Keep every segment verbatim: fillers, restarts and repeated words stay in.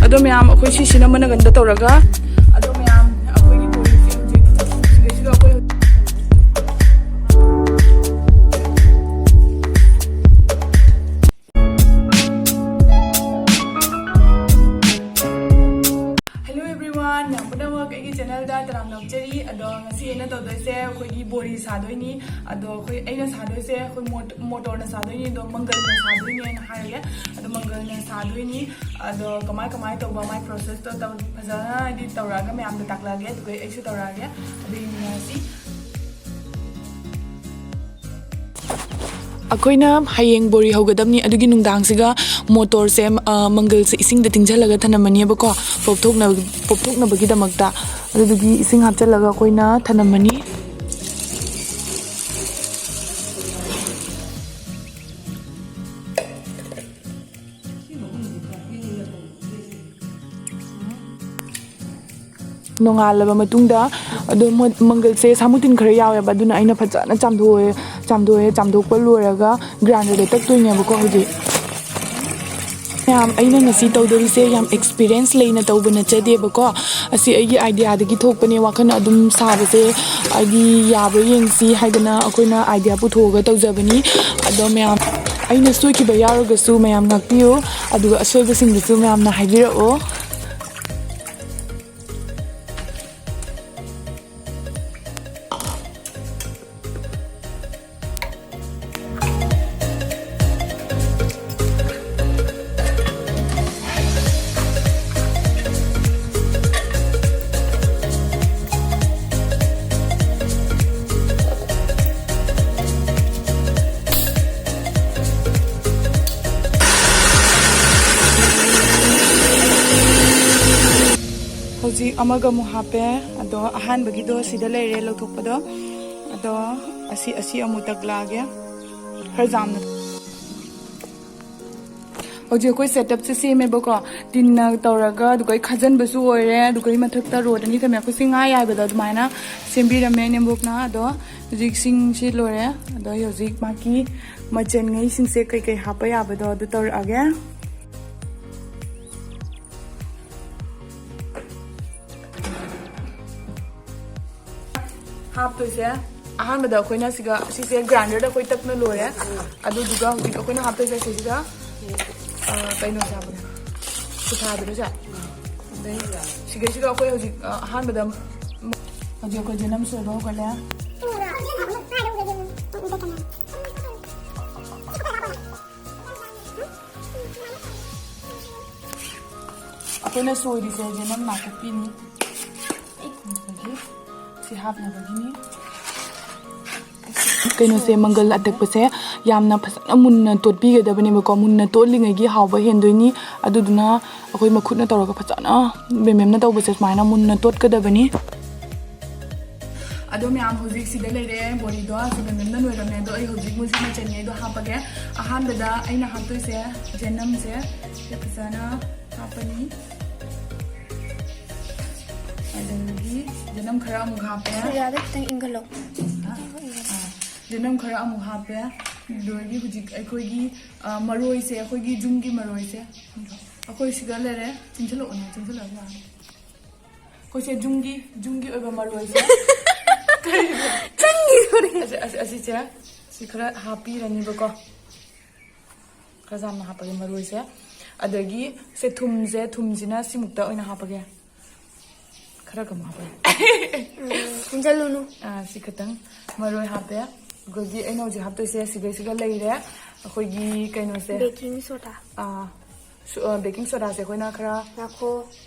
ꯑꯗꯣ ꯃꯌꯥꯝ, ꯑꯩꯈꯣꯏ ꯁꯤꯁꯤꯅ ꯃꯅꯒꯟꯗ ꯇꯧꯔꯒ, ꯑꯗꯣ ꯃꯌꯥꯝ, ꯑꯩꯈꯣꯏꯒꯤ ꯕꯣꯔꯤꯁꯦ ꯍꯧꯖꯤꯛ ꯁꯤꯗꯩꯁꯤꯗ ꯑꯩꯈꯣꯏ Hello everyone, ꯃꯌꯥꯝ ꯄꯨꯝꯅꯃꯛ ꯑꯩꯒꯤ ꯆꯦꯅꯦꯜꯗ ꯇꯔꯥꯝꯅ ꯑꯣꯛꯆꯔꯤ꯫ ꯑꯗꯣ ꯉꯁꯤ ꯑꯩꯅ ꯇꯧꯗꯣꯏꯁꯦ ꯑꯩꯈꯣꯏꯒꯤ ꯕꯣꯔꯤ ꯁꯥꯗꯣꯏꯅꯤ꯫ ꯑꯗꯣ ꯑꯩꯈꯣꯏ, ꯑꯩꯅ ꯁꯥꯗꯣꯏꯁꯦ ꯑꯩꯈꯣꯏ ꯃꯣꯠ-, ꯃꯣꯇꯣꯔꯅ ꯁꯥꯗꯣꯏꯅꯤ, ꯑꯗꯣ ꯃꯪꯒꯜꯅ ꯁꯥꯗꯣꯏꯅꯦꯅ ꯍꯥꯏꯔꯒꯦ꯫ ꯑꯗꯣ ꯃꯪꯒꯜꯅ ꯁꯥꯗꯣꯏꯅꯤ꯫ ꯑꯗꯣ ꯀꯃꯥꯏ ꯀꯃꯥꯏ ꯇꯧꯕ, ꯃꯥꯏ ꯄ꯭ꯔꯣꯁꯦꯁꯇꯣ ꯇꯧ-, ꯐꯖꯅ ꯍꯥꯏꯗꯤ ꯇꯧꯔꯛꯑꯒ ꯃꯌꯥꯝꯗ ꯇꯥꯛꯂꯛꯑꯒꯦ, ꯑꯗꯨꯒ ꯑꯩꯁꯨ ꯇꯧꯔꯛꯑꯒꯦ꯫ ꯑꯗꯨ ꯌꯦꯡꯃꯤꯟꯅꯔꯁꯤ꯫ ꯑꯩꯈꯣꯏꯅ ꯍꯌꯦꯡ ꯕꯣꯔꯤ ꯍꯧꯒꯗꯕꯅꯤ꯫ ꯑꯗꯨꯒꯤ ꯅꯨꯡꯗꯥꯡꯁꯤꯒ ꯃꯣꯇꯣꯔꯁꯦ, ꯑ, ꯃꯪꯒꯜꯁꯦ ꯏꯁꯤꯡꯗ ꯇꯤꯡꯁꯤꯜꯂꯒ ꯊꯅꯝꯃꯅꯦꯕꯀꯣ, ꯄꯣꯞꯊꯣꯛꯅ-, ꯄꯣꯞꯊꯣꯛꯅꯕꯒꯤꯗꯃꯛꯇ꯫ ꯑꯗꯨꯗꯨꯒꯤ ꯏꯁꯤꯡ ꯍꯥꯞꯆꯤꯜꯂꯒ ꯑꯩꯈꯣꯏꯅ ꯊꯅꯝꯃꯅꯤ꯫ ꯅꯣꯡꯉꯥꯜꯂꯕ ꯃꯇꯨꯡꯗ, ꯑꯗꯣ ꯃꯣ-, ꯃꯪꯒꯜꯁꯦ ꯁꯥꯃꯨꯇꯤꯟ ꯈꯔ ꯌꯥꯎꯋꯦꯕ, ꯑꯗꯨꯅ ꯑꯩꯅ ꯐꯖꯅ ꯆꯥꯝꯊꯣꯛꯑꯦ꯫ ꯆꯥꯝꯊꯣꯛꯑꯦ꯫ ꯆꯥꯝꯊꯣꯛꯄ ꯂꯣꯏꯔꯒ ꯒ꯭ꯔꯥꯏꯟꯗꯔꯗ ꯇꯛꯇꯣꯏꯅꯦꯕꯀꯣ ꯍꯧꯖꯤꯛ꯫ ꯃꯌꯥꯝ, ꯑꯩꯅ ꯉꯁꯤ ꯇꯧꯗꯣꯔꯤꯁꯦ ꯌꯥꯝ ꯑꯦꯛꯁꯄꯤꯔꯤꯌꯦꯟꯁ ꯂꯩꯅ ꯇꯧꯕ ꯅꯠꯆꯗꯦꯕꯀꯣ꯫ ꯑꯁꯤ ꯑꯩꯒꯤ ꯑꯥꯏꯗꯤꯌꯥꯗꯒꯤ ꯊꯣꯛꯄꯅꯦ꯫ ꯋꯥꯈꯜꯅ ꯑꯗꯨꯝ ꯁꯥꯕꯁꯦ ꯍꯥꯏꯗꯤ ꯌꯥꯕ꯭ꯔꯥ ꯌꯦꯡꯁꯤ ꯍꯥꯏꯗꯅ ꯑꯩꯈꯣꯏꯅ ꯑꯥꯏꯗꯤꯌꯥ ꯄꯨꯊꯣꯛꯑꯒ ꯇꯧꯖꯕꯅꯤ꯫ ꯑꯗꯣ ꯃꯌꯥꯝ, ꯑꯩꯅ ꯁꯣꯏꯈꯤꯕ ꯌꯥꯎꯔꯒꯁꯨ ꯃꯌꯥꯝ ꯉꯥꯛꯄꯤꯌꯨ, ꯑꯗꯨꯒ ꯑꯁꯣꯏꯕꯁꯤꯡꯗꯨꯁꯨ ꯃꯌꯥꯝꯅ ꯍꯥꯏꯕꯤꯔꯛꯑꯣ꯫ ꯍꯧꯖꯤꯛ ꯑꯃꯒ ꯑꯃꯨꯛ ꯍꯥꯞꯄꯦ꯫ ꯑꯗꯣ ꯑꯍꯥꯟꯕꯒꯤꯗꯣ ꯁꯤꯗ ꯂꯩꯔꯦ ꯂꯧꯊꯣꯛꯄꯗꯣ꯫ ꯑꯗꯣ ꯑꯁꯤ, ꯑꯁꯤ ꯑꯃꯨꯛ ꯇꯛꯂꯛꯑꯒꯦ꯫ ꯈꯔ ꯌꯥꯝꯅ꯫ ꯍꯧꯖꯤꯛ ꯑꯩꯈꯣꯏ ꯁꯦꯠꯑꯞꯁꯦ ꯁꯦꯝꯃꯦꯕꯀꯣ꯫ ꯇꯤꯟꯅ ꯇꯧꯔꯒ, ꯑꯗꯨꯒ ꯑꯩ ꯈꯥꯖꯟꯕꯁꯨ ꯑꯣꯏꯔꯦ, ꯑꯗꯨꯒ ꯑꯩ ꯃꯊꯛꯇ ꯔꯣꯗ ꯑꯅꯤ ꯊꯝꯃꯦ꯫ ꯑꯩꯈꯣꯏ ꯁꯤ ꯉꯥ ꯌꯥꯏꯕꯗꯣ ꯑꯗꯨꯃꯥꯏꯅ ꯁꯦꯝꯕꯤꯔꯝꯃꯦ ꯏꯅꯦꯝꯕꯣꯛꯅ꯫ ꯑꯗꯣ ꯍꯧꯖꯤꯛ ꯁꯤꯡꯁꯤ ꯂꯣꯏꯔꯦ꯫ ꯑꯗꯣ ꯑꯩ ꯍꯧꯖꯤꯛ ꯃꯥꯒꯤ ꯃꯆꯟꯉꯩꯁꯤꯡꯁꯦ ꯀꯩꯀꯩ ꯍꯥꯞꯄ ꯌꯥꯕꯗꯣ ꯑꯗꯨ ꯇꯧꯔꯛꯑꯒꯦ꯫ ꯍꯥꯞꯇꯣꯏꯁꯦ, ꯑꯍꯥꯟꯕꯗ ꯑꯩꯈꯣꯏꯅ ꯁꯤꯒ, ꯁꯤꯁꯦ ꯒ꯭ꯔꯥꯏꯟꯗꯔꯗ ꯑꯩꯈꯣꯏ ꯇꯛꯅ ꯂꯣꯏꯔꯦ꯫ ꯑꯗꯨꯗꯨꯒ ꯍꯧꯖꯤꯛ ꯑꯩꯈꯣꯏꯅ ꯍꯥꯞꯇꯣꯏꯁꯦ ꯁꯤꯁꯤꯗ, ꯑ, ꯀꯩꯅꯣꯁꯦ ꯍꯥꯞꯄꯅꯦ, ꯁꯨꯊꯥꯗꯨꯅ ꯁꯦ꯫ ꯑꯗꯩ ꯁꯤꯒꯩꯁꯤꯒ ꯑꯩꯈꯣꯏ ꯍꯧꯖꯤꯛ, ꯑ, ꯑꯍꯥꯟꯕꯗ ꯍꯧꯖꯤꯛ ꯑꯩꯈꯣꯏ ꯖꯦꯅꯝ ꯁꯣꯏꯕ ꯍꯧꯒꯠꯂꯦ꯫ ꯑꯩꯈꯣꯏꯅ ꯁꯣꯏꯔꯤꯁꯦ ꯖꯦꯅꯝ ꯅꯥꯀꯨꯞꯄꯤꯅꯤ꯫ ꯑꯗꯒꯤ ꯁꯤ ꯍꯥꯞꯅꯕꯒꯤꯅꯤ꯫ ꯀꯩꯅꯣꯁꯦ, ꯃꯪꯒꯜ ꯑꯇꯦꯛꯄꯁꯦ ꯌꯥꯝꯅ ꯐꯖꯅ ꯃꯨꯟꯅ ꯇꯣꯠꯄꯤꯒꯗꯕꯅꯦꯕꯀꯣ꯫ ꯃꯨꯟꯅ ꯇꯣꯠꯂꯤꯉꯩꯒꯤ ꯍꯥꯎꯕ ꯍꯦꯟꯗꯣꯏꯅꯤ꯫ ꯑꯗꯨꯗꯨꯅ ꯑꯩꯈꯣꯏ ꯃꯈꯨꯠꯅ ꯇꯧꯔꯒ ꯐꯖꯅ, ꯃꯦꯝ ꯃꯦꯝꯅ ꯇꯧꯕꯁꯦ ꯁꯨꯃꯥꯏꯅ ꯃꯨꯟꯅ ꯇꯣꯠꯀꯗꯕꯅꯤ꯫ ꯑꯗꯣ ꯃꯌꯥꯝ, ꯍꯧꯖꯤꯛ ꯁꯤꯗ ꯂꯩꯔꯦ ꯕꯣꯔꯤꯗꯣ, ꯁꯤꯗ ꯃꯦꯝꯅ ꯂꯣꯏꯔꯝꯃꯦ꯫ ꯑꯗꯣ ꯑꯩ ꯍꯧꯖꯤꯛ ꯃꯨꯁꯤ ꯃꯆꯟꯉꯩꯗꯣ ꯍꯥꯞꯄꯒꯦ꯫ ꯑꯍꯥꯟꯕꯗ ꯑꯩꯅ ꯍꯥꯞꯇꯣꯏꯁꯦ ꯖꯦꯅꯝꯁꯦ ꯁꯤ ꯐꯖꯅ ꯍꯥꯞꯄꯅꯤ꯫ ꯑꯗꯒꯤ ꯖꯦꯅꯝ ꯈꯔ ꯑꯃꯨꯛ ꯍꯥꯞꯄꯦ꯫ ꯁꯨꯔꯤꯌꯥꯗ ꯈꯤꯇꯪ ꯏꯪꯍꯜꯂꯣ꯫ ꯑꯥ, ꯖꯦꯅꯝ ꯈꯔ ꯑꯃꯨꯛ ꯍꯥꯞꯄꯦ꯫ ꯑꯗꯒꯤ ꯍꯧꯖꯤꯛ ꯑꯩꯈꯣꯏꯒꯤ, ꯑ, ꯃꯔꯣꯏꯁꯦ, ꯑꯩꯈꯣꯏꯒꯤ ꯌꯨꯝꯒꯤ ꯃꯔꯣꯏꯁꯦ ꯑꯩꯈꯣꯏ ꯁꯤꯗ ꯂꯩꯔꯦ꯫ ꯆꯤꯡꯁꯤꯜꯂꯛꯑꯣꯅꯦ, ꯆꯤꯡꯁꯤꯜꯂꯛꯑꯣ ꯌꯥꯔꯦ꯫ ꯑꯩꯈꯣꯏꯁꯦ ꯌꯨꯝꯒꯤ, ꯌꯨꯝꯒꯤ ꯑꯣꯏꯕ ꯃꯔꯣꯏꯁꯦ꯫ ꯀꯔꯤꯅꯣ? ꯆꯪꯈꯤꯗꯣꯔꯦ꯫ ꯑꯁꯤ, ꯑꯁꯤ, ꯑꯁꯤꯁꯦ ꯁꯤ ꯈꯔ ꯍꯥꯞꯄꯤꯔꯅꯤꯕꯀꯣ꯫ ꯈꯔ ꯌꯥꯝꯅ ꯍꯥꯞꯄꯒꯦ ꯃꯔꯣꯏꯁꯦ꯫ ꯑꯗꯒꯤ ꯁꯦ ꯊꯨꯝꯁꯦ, ꯊꯨꯝꯁꯤꯅ ꯁꯤꯃꯨꯛꯇ ꯑꯣꯏꯅ ꯍꯥꯞꯄꯒꯦ꯫ ꯈꯔ ꯀꯃꯨꯛ ꯍꯥꯞꯄꯒꯦ꯫ ꯎꯝ, ꯊꯤꯟꯖꯜꯂꯨꯅꯨ꯫ ꯑꯥ, ꯁꯤ ꯈꯤꯇꯪ ꯃꯔꯣꯏ ꯍꯥꯞꯄꯦ꯫ ꯑꯗꯒꯤ ꯑꯩꯅ ꯍꯧꯖꯤꯛ ꯍꯥꯞꯇꯣꯏꯁꯦ ꯁꯤꯒꯩꯁꯤꯒ ꯂꯩꯔꯦ꯫ ꯑꯩꯈꯣꯏꯒꯤ ꯀꯩꯅꯣꯁꯦ꯫ ꯕꯦꯀꯤꯡ ꯁꯣꯗꯥ꯫ ꯑꯥ, ꯁꯨ-, ꯑ, ꯕꯦꯀꯤꯡ ꯁꯣꯗꯥꯁꯦ ꯑꯩꯈꯣꯏꯅ ꯈꯔ ꯉꯥꯏꯈꯣ,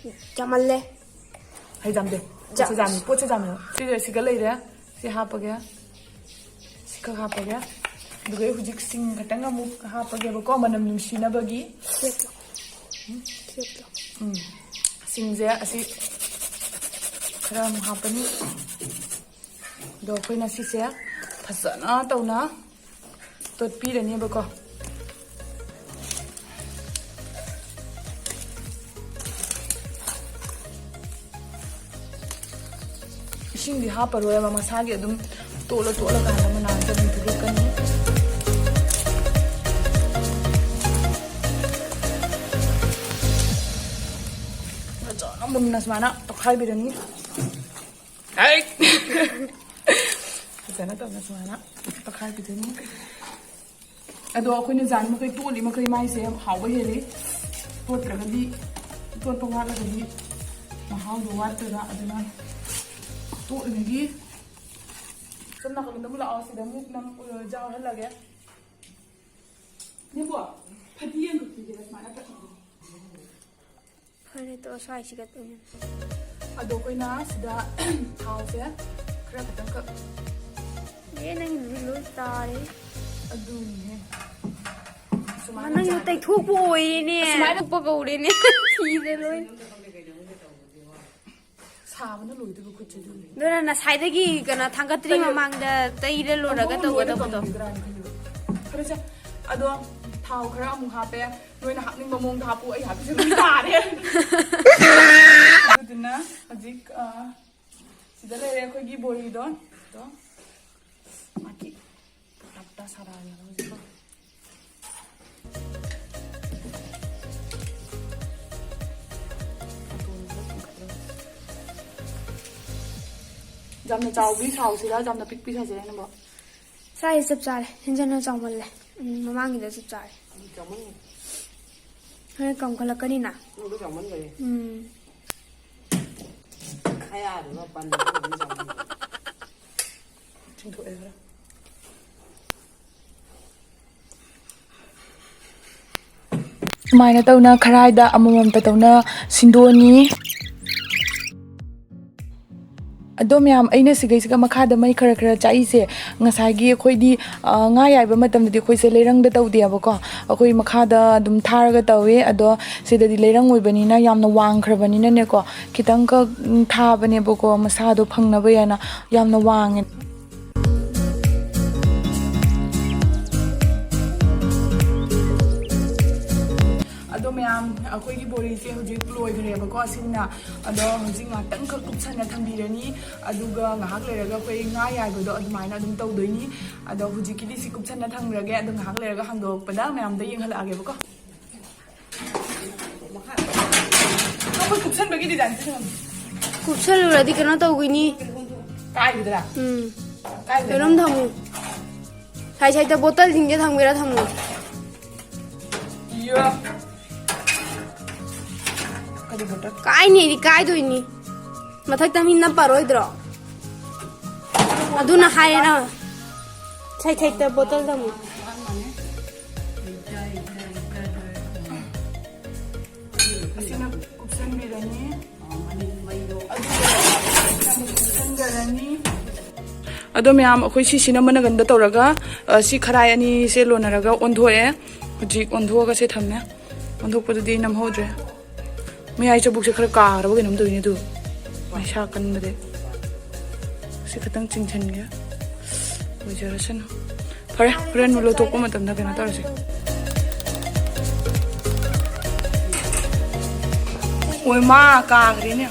ꯌꯥꯝꯃꯜꯂꯦ꯫ ꯍꯩꯖꯥꯝꯗꯦ꯫ ꯖꯥ-, ꯄꯣꯠꯁꯦ ꯌꯥꯝꯃꯤ, ꯄꯣꯠꯁꯦ ꯌꯥꯝꯃꯤ꯫ ꯁꯤꯁꯦ ꯁꯤꯒ ꯂꯩꯔꯦ꯫ ꯁꯤ ꯍꯥꯞꯄꯒꯦ꯫ ꯁꯤꯈꯛ ꯍꯥꯞꯄꯒꯦ꯫ ꯑꯗꯨꯒ ꯑꯩ ꯍꯧꯖꯤꯛ ꯁꯤꯡ ꯈꯛꯇꯪ ꯑꯃꯨꯛ ꯍꯥꯞꯄꯒꯦꯕꯀꯣ, ꯃꯅꯝ ꯅꯨꯡꯁꯤꯅꯕꯒꯤ꯫ ꯊꯦꯠꯂꯣ꯫ ꯊꯦꯠꯂꯣ꯫ ꯎꯝ꯫ ꯁꯤꯡꯁꯦ ꯑꯁꯤ ꯈꯔ ꯑꯃꯨꯛ ꯍꯥꯞꯄꯅꯤ꯫ ꯑꯗꯣ ꯑꯩꯈꯣꯏꯅ ꯁꯤꯁꯦ ꯐꯖꯅ ꯇꯧꯅ ꯇꯣꯠꯄꯤꯔꯅꯦꯕꯀꯣ꯫ ꯏꯁꯤꯡꯗꯤ ꯍꯥꯞꯄꯔꯣꯏꯕ, ꯃꯁꯥꯒꯤ ꯑꯗꯨꯝ ꯇꯣꯠꯂ ꯇꯣꯠꯂꯀꯥꯟꯗ ꯃꯅꯥꯗ ꯑꯗꯨꯝ ꯄꯤꯔꯛꯀꯅꯤ꯫ ꯐꯖꯅ ꯃꯨꯟꯅ ꯁꯨꯃꯥꯏꯅ ꯇꯣꯠꯈꯥꯏꯕꯤꯔꯅꯤ꯫ ꯑꯩ! ꯀꯩꯅꯣ ꯇꯧꯅ ꯁꯨꯃꯥꯏꯅ ꯇꯛꯈꯥꯏꯕꯤꯗꯣꯏꯅꯤ꯫ ꯑꯗꯣ ꯑꯩꯈꯣꯏꯅ ꯖꯥꯟ ꯃꯈꯩ ꯇꯣꯠꯂꯤ ꯃꯈꯩ ꯃꯥꯏꯁꯦ ꯍꯥꯎꯕ ꯍꯦꯜꯂꯤ꯫ ꯇꯣꯠꯇ꯭ꯔꯒꯗꯤ, ꯇꯣꯠꯄ ꯋꯥꯠꯂꯒꯗꯤ ꯃꯍꯥꯎꯗꯣ ꯋꯥꯠꯇꯣꯏꯕ꯫ ꯑꯗꯨꯅ ꯇꯣꯠꯂꯤꯉꯩꯒꯤ ꯁꯣꯝ ꯅꯥꯀꯟꯗ ꯑꯃꯨꯛ ꯂꯥꯛꯑꯣ, ꯁꯤꯗ ꯑꯃꯨꯛ ꯅꯝ-, ꯌꯥꯎꯍꯜꯂꯒꯦ꯫ ꯅꯦꯕꯣ, ꯐꯗꯤ ꯑꯃꯈꯛ ꯄꯤꯒꯦꯔꯥ ꯁꯨꯃꯥꯏꯅ ꯀꯛꯅꯕ? ꯐꯔꯦ, ꯇꯣꯛꯑꯣ, ꯁ꯭ꯋꯥꯏꯁꯤꯒ ꯑꯗꯨꯝ꯫ ꯑꯗꯣ ꯑꯩꯈꯣꯏꯅ ꯁꯤꯗ ꯊꯥꯎꯁꯦ ꯈꯔ ꯈꯤꯇꯪꯈꯛ꯫ ꯑꯦ, ꯅꯪꯒꯤꯗꯨꯗꯤ ꯂꯣꯏ ꯇꯥꯔꯦ꯫ ꯑꯗꯨꯅꯤꯅꯦ꯫ ꯁꯨꯃꯥꯏꯅ ꯅꯪꯒꯤꯗꯣ ꯆꯥꯏ꯫ ꯇꯩꯊꯣꯛꯄ ꯑꯣꯏꯔꯦꯅꯦ꯫ ꯑꯁꯨꯃꯥꯏꯅ ꯇꯩꯊꯣꯛꯄ ꯀꯧꯔꯦꯅꯦ꯫ ꯐꯤꯗ ꯂꯣꯏ꯫ ꯁꯥꯕꯅ ꯂꯣꯏꯗꯣꯏꯕ ꯈꯨꯠꯁꯦ ꯑꯗꯨꯅꯤ꯫ ꯑꯗꯨꯅ ꯉꯁꯥꯏꯗꯒꯤ ꯀꯩꯅꯣ ꯊꯥꯡꯒꯠꯇ꯭ꯔꯤ ꯇꯩꯔ-, ꯃꯃꯥꯡꯗ ꯇꯩꯔ ꯂꯣꯏꯔꯒ ꯑꯃꯨꯛ ꯂꯣꯏꯅ ꯇꯧꯒꯗꯕꯗꯣ꯫ ꯀꯪꯈꯤꯗ꯭ꯔꯥꯅ ꯈꯜꯂꯤꯕ꯫ ꯐꯔꯦꯁꯦ, ꯑꯗꯣ ꯊꯥꯎ ꯈꯔ ꯑꯃꯨꯛ ꯍꯥꯞꯄꯦ꯫ ꯅꯣꯏꯅ ꯍꯥꯞꯅꯤꯡꯕ ꯃꯑꯣꯡꯗ ꯍꯥꯞꯄꯨ, ꯑꯩ ꯍꯥꯞꯄꯤꯁꯦ ꯂꯣꯏ ꯇꯥꯔꯦ꯫ ꯑꯗꯨꯗꯨꯅ ꯍꯧꯖꯤꯛ, ꯑ, ꯁꯤꯗ ꯂꯩꯔꯦ ꯑꯩꯈꯣꯏꯒꯤ ꯕꯣꯔꯤꯗꯣ꯫ ꯑꯗꯣ ꯃꯥꯒꯤ ꯇꯞꯇꯥ ꯁꯥꯔꯛꯑꯒꯦꯕ ꯍꯧꯖꯤꯛꯀꯣ꯫ ꯌꯥꯝꯅ ꯆꯥꯎꯕꯤ ꯁꯥꯎꯁꯤꯔꯥ, ꯌꯥꯝꯅ ꯄꯤꯛꯄꯤ ꯁꯥꯁꯤꯔꯥ ꯅꯪꯕꯣ? ꯁꯥꯏꯖ ꯆꯞ ꯆꯥꯔꯦ꯫ ꯍꯦꯟꯖꯟꯅ ꯆꯥꯎꯃꯜꯂꯦ꯫ ꯎꯝ, ꯃꯃꯥꯡꯒꯤꯗꯣ ꯆꯞ ꯆꯥꯔꯦ꯫ ꯆꯥꯎꯃꯟꯒ꯭ꯔꯦ꯫ ꯍꯣꯔꯦꯟ ꯀꯝꯈꯠꯂꯛꯀꯅꯤꯅ꯫ ꯎꯝ, ꯑꯗꯨ ꯆꯥꯎꯃꯟꯒ꯭ꯔꯦ꯫ ꯎꯝ꯫ ꯈꯌꯥꯗꯨꯒ ꯄꯟꯕꯗꯨꯒ ꯑꯗꯨꯝ ꯆꯥꯎꯃꯟꯒ꯭ꯔꯦ꯫ ꯆꯤꯡꯊꯣꯛꯑꯦ ꯈꯔ꯫ ꯁꯨꯃꯥꯏꯅ ꯇꯧꯅ ꯈꯔꯥꯏꯗ ꯑꯃꯃꯝꯇ ꯇꯧꯅ ꯁꯤꯟꯗꯣꯛꯑꯅꯤ꯫ ꯑꯗꯣ ꯃꯌꯥꯝ, ꯑꯩꯅ ꯁꯤꯒꯩꯁꯤꯒ ꯃꯈꯥꯗ ꯃꯩ ꯈꯔ ꯈꯔ ꯆꯥꯛꯏꯁꯦ, ꯉꯁꯥꯏꯒꯤ ꯑꯩꯈꯣꯏꯗꯤ, ꯑ, ꯉꯥ ꯌꯥꯏꯕ ꯃꯇꯝꯗꯗꯤ ꯑꯩꯈꯣꯏꯁꯦ ꯂꯩꯔꯪꯗ ꯇꯧꯗꯦꯕꯀꯣ꯫ ꯑꯩꯈꯣꯏ ꯃꯈꯥꯗ ꯑꯗꯨꯝ ꯊꯥꯔꯒ ꯇꯧꯏ꯫ ꯑꯗꯣ ꯁꯤꯗꯗꯤ ꯂꯩꯔꯪ ꯑꯣꯏꯕꯅꯤꯅ ꯌꯥꯝꯅ ꯋꯥꯡꯈ꯭ꯔꯕꯅꯤꯅꯅꯦꯀꯣ, ꯈꯤꯇꯪꯈꯛ, ꯎꯝ, ꯊꯥꯕꯅꯦꯕꯀꯣ, ꯃꯁꯥꯗꯣ ꯐꯪꯅꯕ ꯍꯥꯏꯅ꯫ ꯌꯥꯝꯅ ꯋꯥꯡꯉꯦ꯫ ꯑꯗꯣ ꯃꯌꯥꯝ, ꯑꯩꯈꯣꯏꯒꯤ ꯕꯣꯔꯤꯁꯦ ꯍꯧꯖꯤꯛ ꯂꯣꯏꯈ꯭ꯔꯦꯕꯀꯣ, ꯑꯁꯤꯅ꯫ ꯑꯗꯣ ꯍꯧꯖꯤꯛ ꯉꯥꯛꯇꯪꯈꯛ ꯀꯨꯞꯁꯟꯅ ꯊꯝꯕꯤꯔꯅꯤ, ꯑꯗꯨꯒ ꯉꯥꯏꯍꯥꯛ ꯂꯩꯔꯒ ꯑꯩꯈꯣꯏ ꯉꯥ ꯌꯥꯏꯕꯗꯣ ꯑꯗꯨꯃꯥꯏꯅ ꯑꯗꯨꯝ ꯇꯧꯗꯣꯏꯅꯤ꯫ ꯑꯗꯣ ꯍꯧꯖꯤꯛꯀꯤꯗꯤ ꯁꯤ ꯀꯨꯞꯁꯟꯅ ꯊꯝꯈ꯭ꯔꯒꯦ, ꯑꯗꯣ ꯉꯥꯏꯍꯥꯛ ꯂꯩꯔꯒ ꯍꯥꯡꯗꯣꯛꯄꯗ ꯃꯌꯥꯝꯗ ꯌꯦꯡꯍꯜꯂꯛꯑꯒꯦꯕꯀꯣ꯫ ꯑꯩꯈꯣꯏ ꯀꯨꯞꯁꯟꯕꯒꯤ ꯗꯤꯖꯥꯏꯟꯁꯦ ꯁꯤꯅ꯫ ꯀꯨꯞꯁꯜꯂꯨꯔꯗꯤ ꯀꯩꯅꯣ ꯇꯧꯒꯅꯤ꯫ ꯀꯥꯏꯒꯤꯗ꯭ꯔꯥ? ꯎꯝ꯫ ꯀꯩꯅꯣꯝ ꯊꯝꯃꯨ꯫ ꯁꯥꯏ ꯁꯥꯏꯗ ꯕꯣꯇꯜꯁꯤꯡꯁꯦ ꯊꯝꯒꯦꯔꯥ ꯊꯝꯃꯨ꯫ ꯏꯌꯥ꯫ ꯀꯔꯤ ꯕꯣꯇꯜ? ꯀꯥꯏꯅꯤꯗꯤ ꯀꯥꯏꯗꯣꯏꯅꯤ꯫ ꯃꯊꯛꯇ ꯃꯤ ꯅꯞꯄꯔꯣꯏꯗ꯭ꯔꯣ? ꯑꯗꯨꯅ ꯍꯥꯏꯌꯦꯅ꯫ ꯁꯥꯏ ꯁꯥꯏꯗ ꯕꯣꯇꯜ ꯊꯝꯃꯨ꯫ ꯑꯁꯤꯅ ꯀꯨꯞꯁꯟꯕꯤꯔꯅꯤ꯫ ꯑꯗꯨꯒ ꯀꯨꯞꯁꯟꯖꯔꯅꯤ꯫ ꯑꯗꯣ ꯃꯌꯥꯝ, ꯑꯩꯈꯣꯏ ꯁꯤꯁꯤꯅ ꯃꯅꯒꯟꯗ ꯇꯧꯔꯒ, ꯑ, ꯁꯤ ꯈꯔꯥꯏ ꯑꯅꯤꯁꯦ ꯂꯣꯟꯅꯔꯒ ꯑꯣꯟꯊꯣꯛꯑꯦ꯫ ꯍꯧꯖꯤꯛ ꯑꯣꯟꯊꯣꯛꯑꯒ ꯁꯤ ꯊꯝꯃꯦ꯫ ꯑꯣꯟꯊꯣꯛꯄꯗꯨꯗꯤ ꯅꯝꯍꯧꯗ꯭ꯔꯦ꯫ ꯃꯌꯥꯏ ꯆꯕꯨꯛꯁꯦ ꯈꯔ ꯀꯥꯔꯕ ꯀꯩꯅꯣꯝ ꯇꯧꯋꯤꯅꯦ ꯑꯗꯨ꯫ ꯃꯩꯁꯥ ꯀꯟꯕꯗꯩ꯫ ꯁꯤ ꯈꯤꯇꯪ ꯆꯤꯡꯁꯤꯟꯒꯦ꯫ ꯑꯣꯏꯖꯔꯁꯅꯨ꯫ ꯐꯔꯦ, ꯍꯣꯔꯦꯟ ꯂꯧꯊꯣꯛꯄ ꯃꯇꯝꯗ ꯀꯩꯅꯣ ꯇꯧꯔꯁꯤ꯫ ꯑꯣꯏ ꯃꯥ, ꯀꯥꯈ꯭ꯔꯦꯅꯦ꯫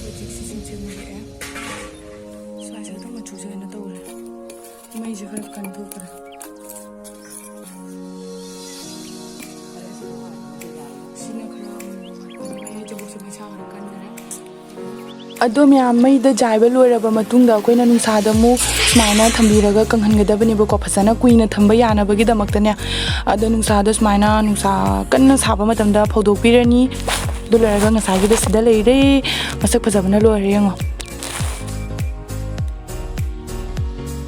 ꯍꯧꯖꯤꯛꯁꯤ ꯆꯤꯡꯁꯤꯟꯕꯤꯔꯛꯑꯦ꯫ ꯁ꯭ꯋꯥꯏꯁꯤꯗ ꯃꯆꯨꯁꯦ ꯀꯩꯅꯣ ꯇꯧꯔꯦ꯫ ꯃꯩꯁꯦ ꯈꯔ ꯀꯟꯊꯣꯛꯈ꯭ꯔꯦ꯫ ꯁꯤꯅ ꯈꯔ ꯃꯩ ꯆꯕꯨꯛꯁꯦ ꯃꯩꯁꯥ ꯈꯔ ꯀꯟꯈ꯭ꯔꯦ꯫ ꯑꯗꯣ ꯃꯌꯥꯝ, ꯃꯩꯗ ꯖꯥꯏꯕ ꯂꯣꯏꯔꯕ ꯃꯇꯨꯡꯗ ꯑꯩꯈꯣꯏꯅ ꯅꯨꯡꯁꯥꯗ ꯑꯃꯨꯛ ꯁꯨꯃꯥꯏꯅ ꯊꯝꯕꯤꯔꯒ ꯀꯪꯍꯟꯒꯗꯕꯅꯦꯕꯀꯣ, ꯐꯖꯅ ꯀꯨꯏꯅ ꯊꯝꯕ ꯌꯥꯅꯕꯒꯤꯗꯃꯛꯇꯅꯦ꯫ ꯑꯗꯣ ꯅꯨꯡꯁꯥꯗ ꯁꯨꯃꯥꯏꯅ, ꯅꯨꯡꯁꯥ ꯀꯟꯅ ꯁꯥꯕ ꯃꯇꯝꯗ ꯐꯧꯗꯣꯛꯄꯤꯔꯅꯤ꯫ ꯑꯗꯨ ꯂꯣꯏꯔꯒ ꯉꯁꯥꯏꯒꯤꯗꯣ ꯁꯤꯗ ꯂꯩꯔꯦ꯫ ꯃꯁꯛ ꯐꯖꯕꯅ ꯂꯣꯏꯔꯦ, ꯌꯦꯡꯉꯣ꯫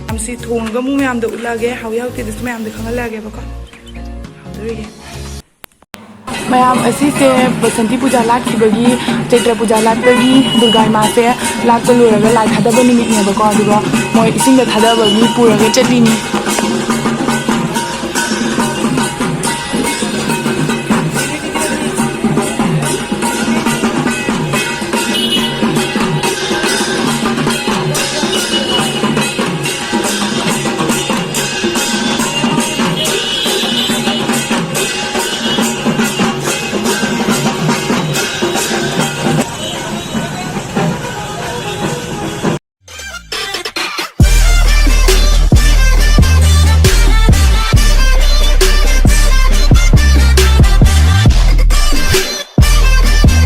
ꯃꯌꯥꯝꯁꯤ ꯊꯣꯡꯉꯒ ꯑꯃꯨꯛ ꯃꯌꯥꯝꯗ ꯎꯠꯂꯛꯑꯒꯦ, ꯍꯥꯎꯏ ꯍꯥꯎꯇꯦꯗꯁꯨ ꯃꯌꯥꯝꯗ ꯈꯪꯍꯜꯂꯛꯑꯒꯦꯕꯀꯣ꯫ ꯍꯥꯎꯗꯣꯔꯤꯒꯦ꯫ ꯃꯌꯥꯝ, ꯑꯁꯤꯁꯦ ꯕꯁꯟꯇꯤ ꯄꯨꯖꯥ ꯂꯥꯠꯈꯤꯕꯒꯤ, ꯆꯩꯇ꯭ꯔ ꯄꯨꯖꯥ ꯂꯥꯠꯄꯒꯤ, ꯗꯨꯔꯒꯥ ꯏꯃꯥꯁꯦ ꯂꯥꯠꯄ ꯂꯣꯏꯔꯒ ꯂꯥꯏ ꯊꯥꯗꯕ ꯅꯨꯃꯤꯠꯅꯦꯕꯀꯣ꯫ ꯑꯗꯨꯒ ꯃꯣꯏ ꯏꯁꯤꯡꯗ ꯊꯥꯗꯕꯒꯤ ꯄꯨꯔꯒ ꯆꯠꯂꯤꯅꯤ꯫